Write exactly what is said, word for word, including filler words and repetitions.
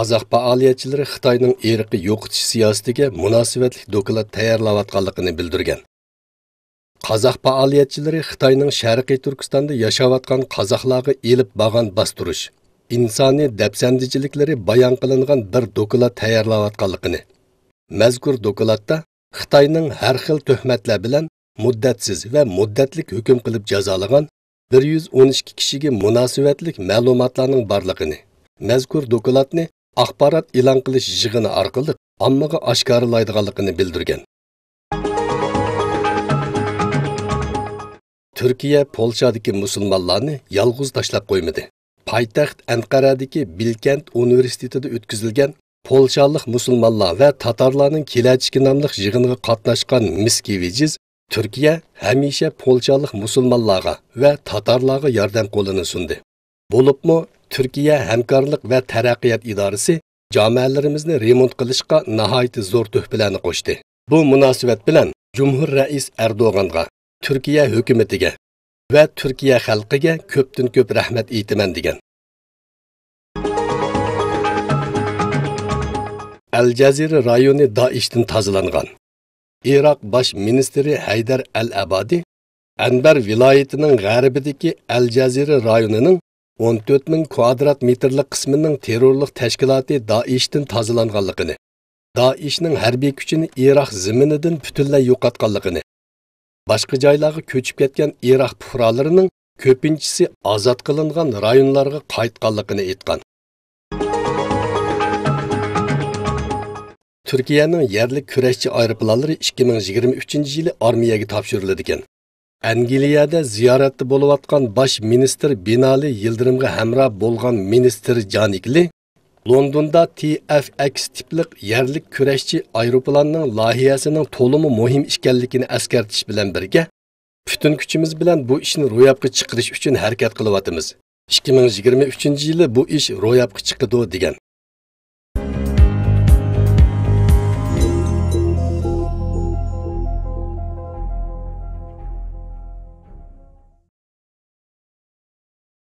قازاق پائالىيەتچىلىرى خىتاينىڭ ئىرقىي يوقىتىش سىياسىتىگە مۇناسىۋەتلىك دوكلات تەييارلاۋاتقانلىقىنى بىلدۈرگەن. قازاق پائالىيەتچىلىرى خىتاينىڭ شەرقىي تۈركىستاندا ياشاۋاتقان قازاقلارغا ئېلىپ بارغان باستۇرۇش، ئىنسانىي دەپسەندىچىلىكلىرى بايان قىلىنغان بىر دوكلات تەييارلاۋاتقانلىقىنى، مەزكۇر دوكلاتتا خىتاينىڭ ھەر خىل تۆھمەتلەر بىلەن مۇددەتسىز ۋە مۇددەتلىك ھۆكۈم قىلىپ جازالىغان بىر يۈز ئون ئىككى كىشىگە مۇناسىۋەتلىك مەلۇماتلارنىڭ بارلىقىنى، مەزكۇر دوكلاتنى ئاخبارات ئېلان قىلىش يىغىنى ئارقىلىق ئاممىغا ئاشكارىلايدىغانلىقىنى بىلدۈرگەن. تۈركىيە پولشادىكى مۇسۇلمانلارنى يالغۇز تاشلاپ قويمىدى. پايتەخت ئەنقەرەدىكى بىلكەنت ئۇنىۋېرسىتېتىدا ئۆتكۈزۈلگەن پولشالىق مۇسۇلمانلار ۋە تاتارلارنىڭ كېلەچىكى ناملىق يىغىنغا قاتناشقان مىس كىۋىجىز تۈركىيە ھەمىشە پولشالىق مۇسۇلمانلارغا ۋە تاتارلارغا ياردەم قولىنى سۇندى. بولۇپمۇ تۈركىيە ھەمكارلىق ۋە تەرەققىيات ئىدارىسى جامەلىرىمىزنى رېمونت قىلىشقا ناھايىتى زور تۆھپىلەرنى قوشتى. بۇ مۇناسىۋەت بىلەن جۇمھۇر رەئىس ئەردوغانغا، تۈركىيە ھۆكۈمىتىگە ۋە تۈركىيە خەلقىگە كۆپتىن كۆپ رەھمەت ئېيتىمەن، دېگەن. ئەل جەزىرە رايونى دائىشتىن تازىلانغان. ئىراق باش مىنىستىرى ھەيدەر ئەل ئەبادى ئەنبەر ۋىلايىتىنىڭ غەربىدىكى ئەل جەزىرە رايونىنىڭ ئون تۆت مىڭ كۋادرات مېتىرلىق قىسمىنىڭ تېررورلۇق تەشكىلاتى دائىشتىن تازىلانغانلىقىنى، دائىشنىڭ ھەربىي كۈچىنى ئىراق زېمىنىدىن پۈتۈنلەي يوقاتقانلىقىنى، باشقا جايلارغا كۆچۈپ كەتكەن ئىراق پۇقرالىرىنىڭ كۆپىنچىسى ئازاد قىلىنغان رايونلارغا قايتقانلىقىنى ئېيتقان. تۈركىيەنىڭ يەرلىك كۈرەشچى ئايروپىلانلىرى ئىككى مىڭ يىگىرمە ئۈچىنچى يىلى ئارمىيەگە تاپشۇرۇلىدىكەن. ئەنگلىيەدە زىيارەتتە بولۇۋاتقان باش مىنىستىر بىنالى يىلدىرىمغا ھەمراھ بولغان مىنىستىر جانىكلى لوندوندا تى ئېف ئېكس تىپلىق يەرلىك كۈرەشچى ئايروپىلاننىڭ لايىھەسىنىڭ تولىمۇ مۇھىم ئىكەنلىكىنى ئەسكەرتىش بىلەن بىرگە، پۈتۈن كۈچىمىز بىلەن بۇ ئىشنى روياپقا چىقىرىش ئۈچۈن ھەرىكەت قىلىۋاتىمىز. ئىككى مىڭ يىگىرمە ئۈچىنچى يىلى بۇ ئىش روياپقا چىقىدۇ، دېگەن.